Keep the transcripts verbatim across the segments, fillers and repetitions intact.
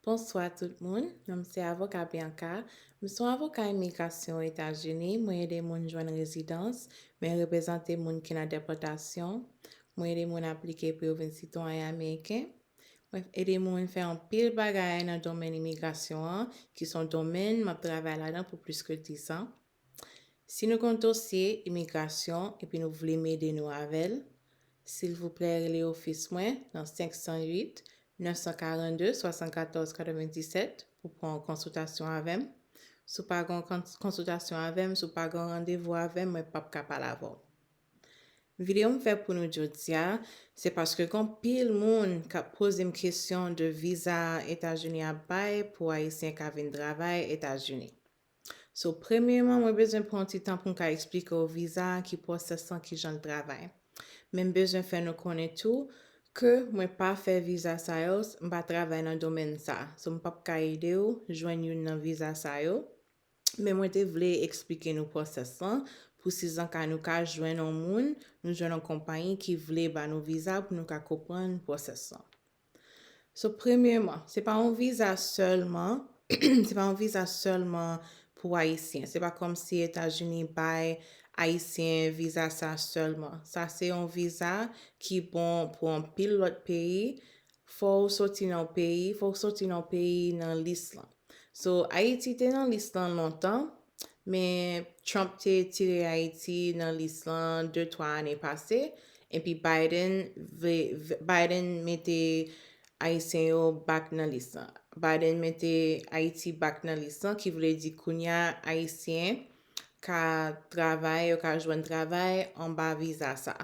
Bonswa tout moun, non m se avoka Bianca. M se yon avoka imigrasyon Etazini. Mwen ede moun jwenn rezidans, mwen reprezante moun ki nan depòtasyon, mwen ede moun aplike pou yo vin sitwayen ameriken. Mwen ede moun fè anpil bagay nan domèn imigrasyon an, ki se yon domèn m ap travay ladan pou plis ke dis an. Si nou gen yon dosye imigrasyon epi nou vle m ede nou avè l, silvouplè rele ofis mwen nan senk san uit, nèf san karannde, swasannkatòz, katrevenndisèt pou pran yon konsiltasyon avè m. Si w pa gen yon kons- konsiltasyon avè m, si w pa gen yon randevou avè m, mwen p ap ka pale avè w. Videyo m fè pou nou jodi a, se paske gen anpil moun k ap poze m kesyon de viza Etazini ap bay pou Ayisyen ka vin travay Etazini. So, premyeman, mwen bezwen pran yon ti tan pou m ka eksplike w viza, ki pwosès lan, kijan l travay. Men m bezwen fè nou konnen tou ke mwen pa fè viza sa yo, m pa travay nan domèn sa. So, m p ap ka ede w jwenn youn nan viza sa yo. Men mwen te vle eksplike nou pwosès lan, pou si zanka nou ka jwenn yon moun, nou jwenn yon konpayi ki vle ba nou viza pou nou ka konprann pwosès lan. So, premyeman, se pa yon viza sèlman, se pa yon viza sèlman pou Ayisyen. Se pa kòmsi Etazini bay Ayisyen viza sa sèlman. Sa se yon viza ki bon pou anpil lòt peyi. Fò w soti nan yon peyi, fò w soti nan yon peyi nan lis lan. So, Ayiti te nan lis lan lontan, men Trump te tire Ayiti nan lis lan de twa ane pase, epi Biden, vle- v- Biden mete Ayisyen yo back nan lis lan. Biden mete Ayiti back nan lis lan, ki vle di kounye a Ayisyen ka travay, yo ka jwenn travay anba viza sa.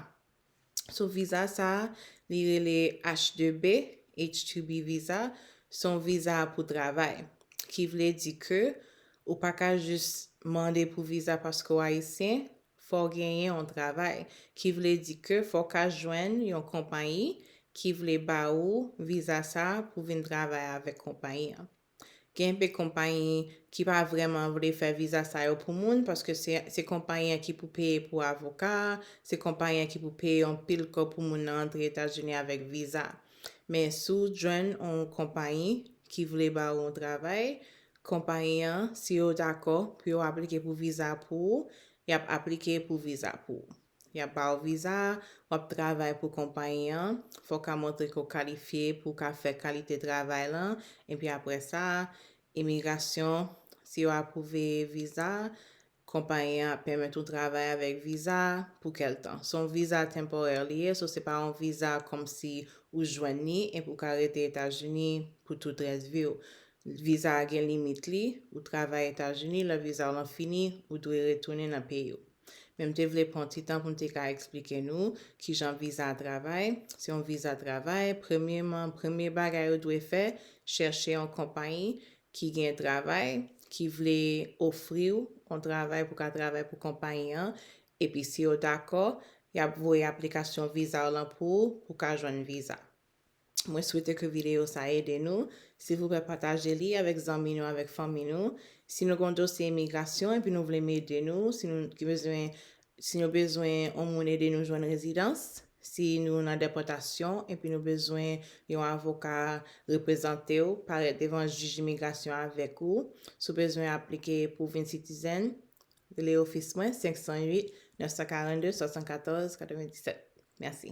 So, viza sa, li rele H de B, H two B viza, se yon viza pou travay, ki vle di ke ou pa ka jis mande pou viza paske w Ayisyen, fò w genyen yon travay, ki vle di ke fò w ka jwenn yon konpayi ki vle ba ou viza sa pou vin travay avèk konpayi an. Gen enpe konpayi ki pa vrèman vle fè viza sa yo pou moun, paske se, se konpayi an ki pou peye pou avoka, se konpayi an ki pou peye yon pil kòb pou moun nan antre Etazini avèk viza. Men si w jwenn yon konpayi ki vle ba ou yon travay, konpayi an, si yo dakò pou yo aplike pou viza pou ou, y ap aplike pou viza pou ou. Y ap ba w viza, w ap travay pou konpayi an, fò w ka montre ke w kalifye pou w ka fè kalite travay lan, epi apre sa, imigrasyon, si yo apwouve viza, konpayi an ap pèmèt ou travay avèk viza pou kèl tan. Se yon viza temporary li ye, so se pa yon viza kòmsi ou jwenn li epi w ka rete Etazini pou tout rès vi w. Viza a gen limit li, ou travay Etazini, lè viza w lan fini, ou dwe retounen nan peyi w. Men m te vle pran ti tan pou m te ka eksplike nou kijan viza a travay. Se yon viza travay. Premyeman, premye bagay ou dwe fè, chèche yon konpayi ki gen travay, ki vle ofri w yon travay pou w ka travay pou konpayi an. Epi si yo dakò, y ap voye aplikasyon viza w lan pou ou, pou w ka jwenn viza. Mwen swete ke videyo sa ede nou. Silvouplè pataje li avèk zanmi nou, avèk fanmi nou. Si nou gen yon dosye imigrasyon epi nou vle m ede nou, si nou ki bezwen, si nou bezwen yon moun ede nou jwenn rezidans, si nou nan depòtasyon epi nou bezwen yon avoka reprezante w, parèt devan jij imigrasyon avèk ou, si w bezwen aplike pou vin citizen, rele ofis mwen, senk san uit, nèf san karannde, swasannkatòz, katrevenndisèt. Mèsi.